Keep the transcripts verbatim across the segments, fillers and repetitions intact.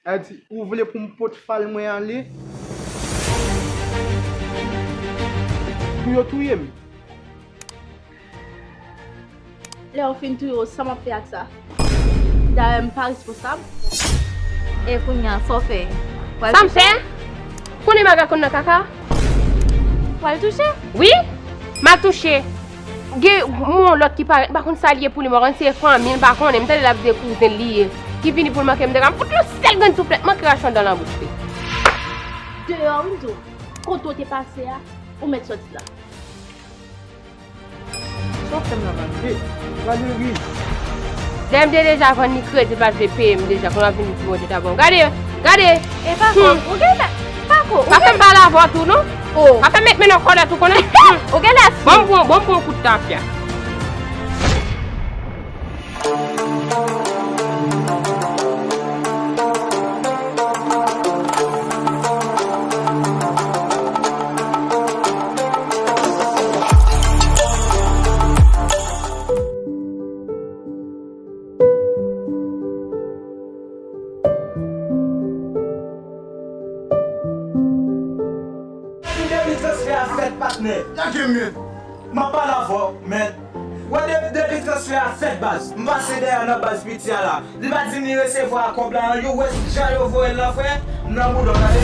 Sa di, ou vle pou m pot fal mwen ale? Pou yo touye m? Lè yo fin touye w, sa m ap fè ak sa? Dayè, m pa responsab. E kounye a, sa w fè? Sa m fè? Konnen maga konn nan kaka? W al touche? Wi, m al touche. Gen yon lòt ki parèt, m pa konn sa l ye pou li, m pa konn si se fanmi l, m pa konnen, m tande l ap di se kouzen l li ye, ki vini pou l manke m, m te ka fout yon sèl grenn souflèt, manke rache yon dan nan bouch li. Deyò, wi, m di w, kote w te pase a, ou mèt sòti la. Sa w fè m la, Vani? Hey, Valerie! Dèyè m te deja vann li kredi, l pa t vle peye m deja, kounye a vin di mwen te ta bon. Gade, gade! E pa ko, hmm, ou gen la, pa ko, ou pa fè m pale avè w tou, non? Oh. Pa fè m met men nan kòlèt ou konnen. Hmm. Ou gen la. Bon, bon, bon, bon kout tafya. Depi, depi transfè a fèt, patnè. Gade men. M ap pale avè w, men. Wè, de-, depi transfè a fèt, baz. M pase dèyè nan baz piti a la. Li pa di m li resevwa kòb la an U S, jan yo voye l lan, frè. M nan boudon, tande.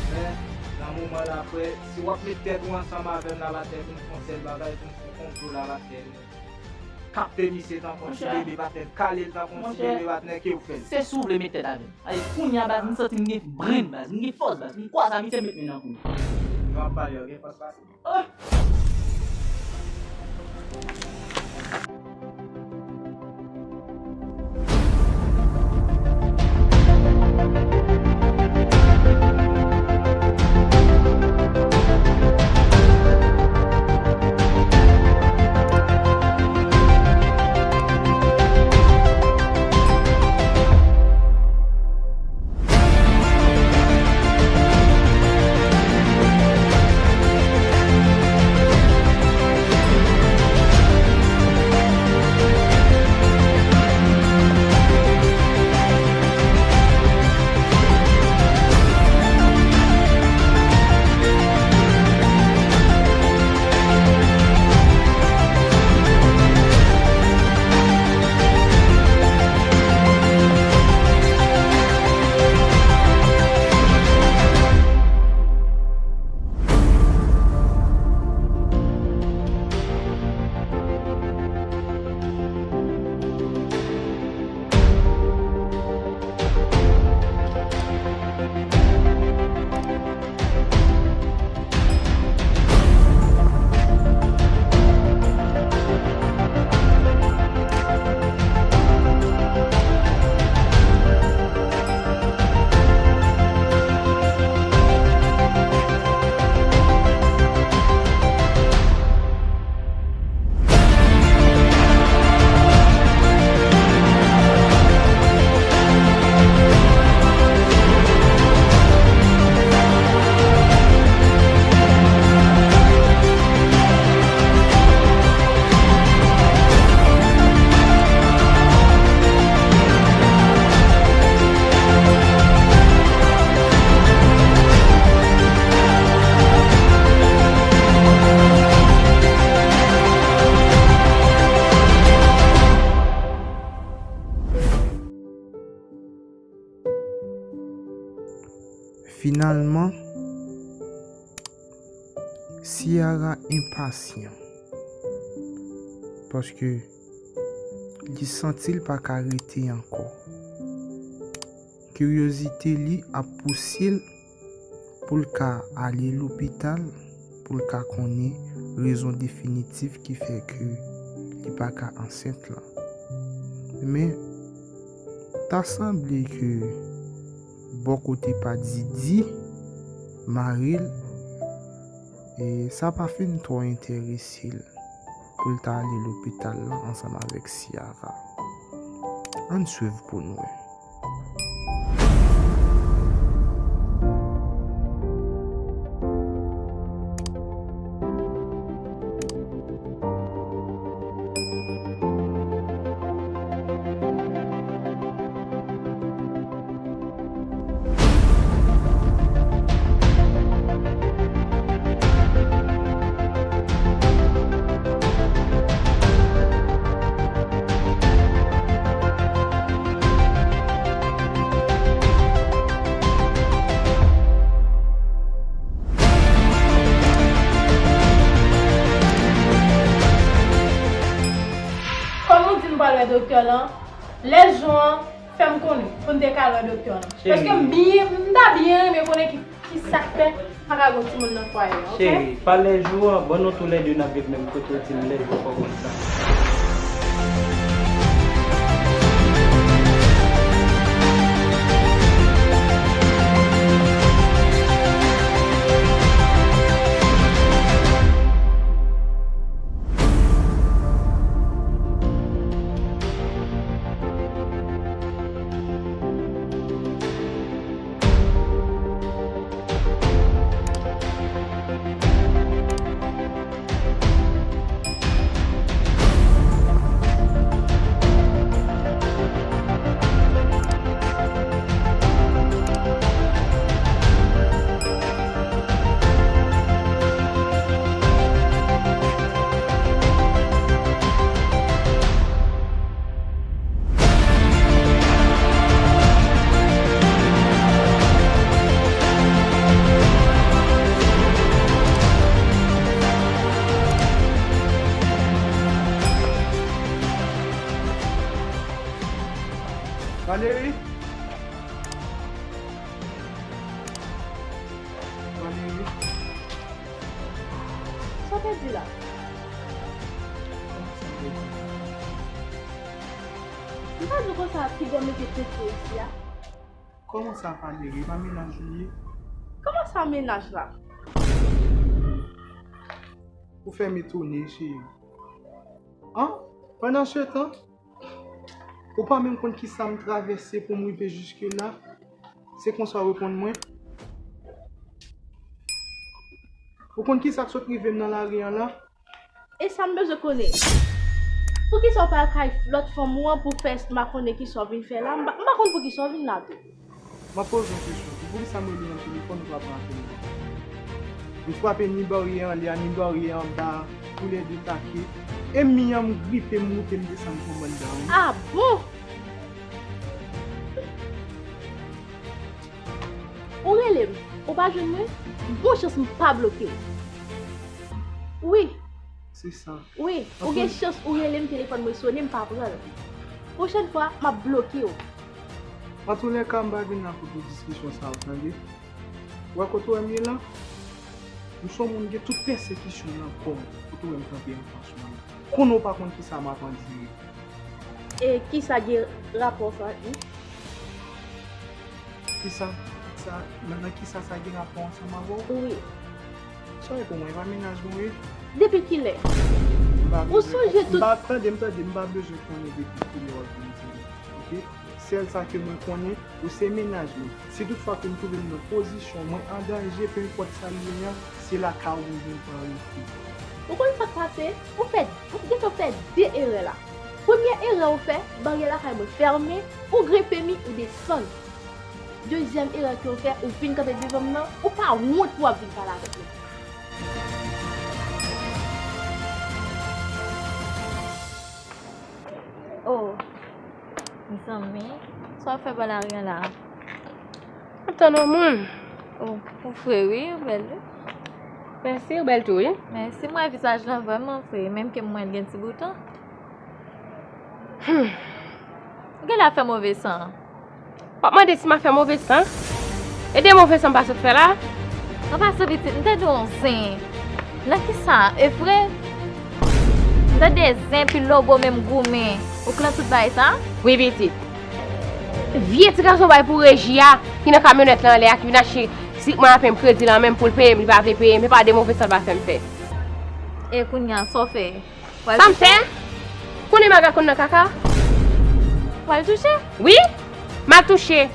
Men, nan moman la, frè, si w ap met tèt ou ansanm avè m, Labatè, pou n fè yon sèl bagay, pou n fè yon konplo, Labatè, k ap pe misye tankou yon ti bebe, patnè, kale l tankou yon ti bebe, patnè, ke w fè l? Se si w vle met tèt avè m. Ay, kounye a, baz, m santi m gen brenn, baz, m gen fòs, baz, m kwaze a misye met men nan kou l. Jan w ap pale a, gen fòs pase. Finalman, Ciara enpasyan, paske li santi l pa ka rete ankò. Kiryozite li ap pouse l pou l ka ale lopital, pou l ka konnen rezon definitif ki fè ke li pa ka ansent lan. Men, ta sanble ke bò kote pa Didi, mari l, e sa pa fin twò enterese l pou l ta ale lopital la ansanm avèk Ciara. Ann swiv pou n wè. Kòm ou di m pral wè doktè lan, lè jou an, fè m konnen pou n te ka al wè doktè lan. Cheri. Paske m byen, m ta byen renmen konnen ki, ki sa k fè pa ka gen timoun nan fwaye a, oke? Cheri, pa lè jou an, bon, nou toulède n ap viv menm kote, ou di m lè jou an, fò w konn sa. Valérie? Valérie? Sa w te di la? M pa di w konsa piga mete tete isi a. Kòman sa, Valérie? E pa mennaj ou ye? Kòman sa, mennaj la? Ou fè m etone, cheri. An? Pandan se tan, ou pa menm konn ki sa m travèse pou m rive jiske la. Se konsa w reponn mwen. Ou konn ki sa k sot rive m nan lari an la? E sa m bezwen konnen? Poukisa w pa al kay lòt fanm ou an pou fè makonnen ki sa w vin fè la? M pa, m pa konn poukisa w vin la tou. M ap poze yon kesyon tou. Poukisa m rele nan telefòn ou pa pran apèl mwen? M frape ni baryè anlè a, ni baryè anba a, toulède take. E mi an m gripe, m moute, m desann pou bann dam. Ah bon? Ou rele m, ou pa jwenn mwen? Bon chans m pa bloke w. Wi. Se sa. Wi, ou gen chans ou rele m, telefòn mwen sonnen, m pa pran l. Pwochèn fwa, m ap bloke w. Antoulèka, m pa vin la pou tout diskisyon sa yo, tande. Ou wè kote w wè m ye la? M se yon moun gen tout pèsekisyon nan kò m, kote w wè m kanpe anfas ou an la. Konnen w pa konn kisa m ap andire. E kisa gen rapò sa ak nou? Kisa, sa, nan, nan kisa sa gen rapò ansanm avè w? Wi. Sa w ye pou mwen, e pa mennaj mwen ye? Depi kilè? M pa bezwen, ou sonje tout. M pa, tande m, tande m, m pa bezwen konnen depi kilè w ap vin di m, oke? Sèl sa ke mwen konnen, ou se mennaj mwen. Si toutfwa ke m twouve m nan pozisyon mwen an danje, pe enpòt sa l ye an, se lakay ou m vin pran refi. Ou konn sa k pase? Ou fè, ou gentan fè de erè la. Premye erè ou fè, baryè lakay mwen fèmen, ou gripe mi, ou desann. Dezyèm erè ke w fè, ou vin kanpe devan m nan, ou pa wont pou w ap vin pale avèk mwen. Oh, mezanmi, sa w ap fè bò lari an la? M ap tann yon moun. Oh, ou fre wi, ou bèl wi. Mèsi, ou bèl tou wi. Mèsi, m wè vizaj lan vrèman fre, menm ke m wè l gen ti bouton. Hmm. Ou genlè ap fè move san. W ap mande si m ap fè move san? E de move san m pa sot fè la? An pasan pitit, m te di w yon zen. Nan kisa? E vre? M Tande zen, pil lobo, menm goumen. Ou kle tout bagay sa? Wi, pitit. Vye ti gason bay pou Reji a, ki nan kamyonèt la anlè a, ki vin achte sik mwen a, peye m kredi la menm pou l peye m, li pa vle peye m, e pa de move sa l pa fè m fè. E kounye a, sa w fè? Sa m fè? Konnen maga konn nan kaka? W al touche? Wi, m al touche.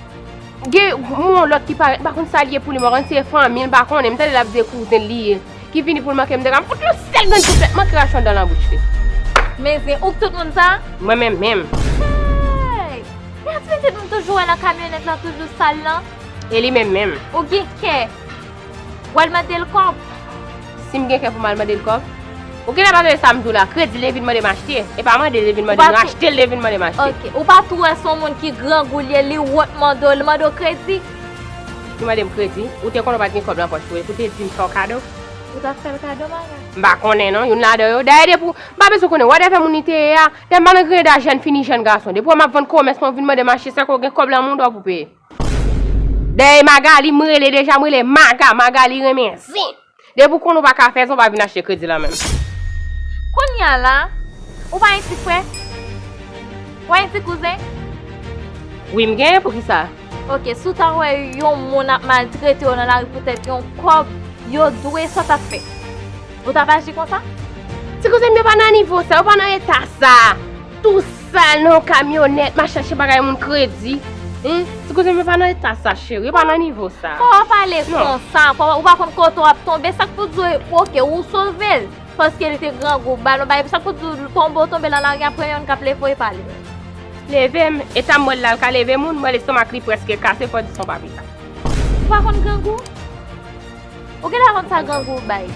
Gen yon lòt ki parèt, m pa konn sa l ye pou li, m pa konn si se fanmi l, m pa konnen, m tande l ap di se kouzen l li ye, ki vini pou l manke m de ka, m fout yon sèl grenn kout pèt, manke rache yon dan nan bouch li. Men zen, ou k tout moun sa? Mwen menm menm. Hey! Men ti pitit m toujou wè nan kamyonèt la, toujou sal lan. E li menm menm. Ou gen kè. W al mande l kòb. Si m gen kè pou m al mande l kòb? Ou genlè pa tande sa m di w la, kredi l te vin mande m achte. E pa mande l te vin mande m, achte l te vin mande m achte. Ok, ou pa tou wè se yon moun ki grangou l ye, li wont mande w, li mande w kredi? Li mande m kredi? Ou te konnen w pa t gen kòb nan pòch ou, epi w te di m fè w kado? Ou t ap fè l kado, maga? M pa konnen non, youn ladan yo. Dayè depi w, m pa bezwen konnen, whatever moun li te ye a, dayè m pa nan griyen a jèn fi ni jèn gason. Depi w wè m ap vann komès mwen, w vin mande m achte, se ke w gen kòb lan men w dwa pou peye. Dèyè Magali, m rele deja, m rele Maga, Magali renmen zen. Depi w konnen w pa ka fè zen, w pa vin achte kredi lan menm. Kounye a la, ou pa gen ti frè? Ou pa gen ti kouzen? Wi, m genyen, poukisa? Ok, si w ta wè yon moun ap maltrete w nan lari poutèt yon kòb, yo dwe sa w t ap fè? Ou t ap aji konsa? Ti kouzen m yo pa nan nivo sa, yo pa nan eta sa. Tou sal nan yon kamyonèt, m a chache bagay moun kredi. Hen? Ti kouzen m yo pa nan eta sa, cheri. Yo pa nan nivo sa. Fò w pale konsa. Fò, ou pa konn kote w ap tonbe. Sa k pou di w, oke, ou sove l. Paske li te grangou, ba l yon bagay. Sa k pou di w tonbe, w tonbe nan lari, apre yon k ap leve w e pale. Leve m, eta m wè l la, l ka leve moun, m wè lestomak li prèske kase, fò di se yon papita. Ou pa konn grangou? Ou genlè konn sa grangou bay.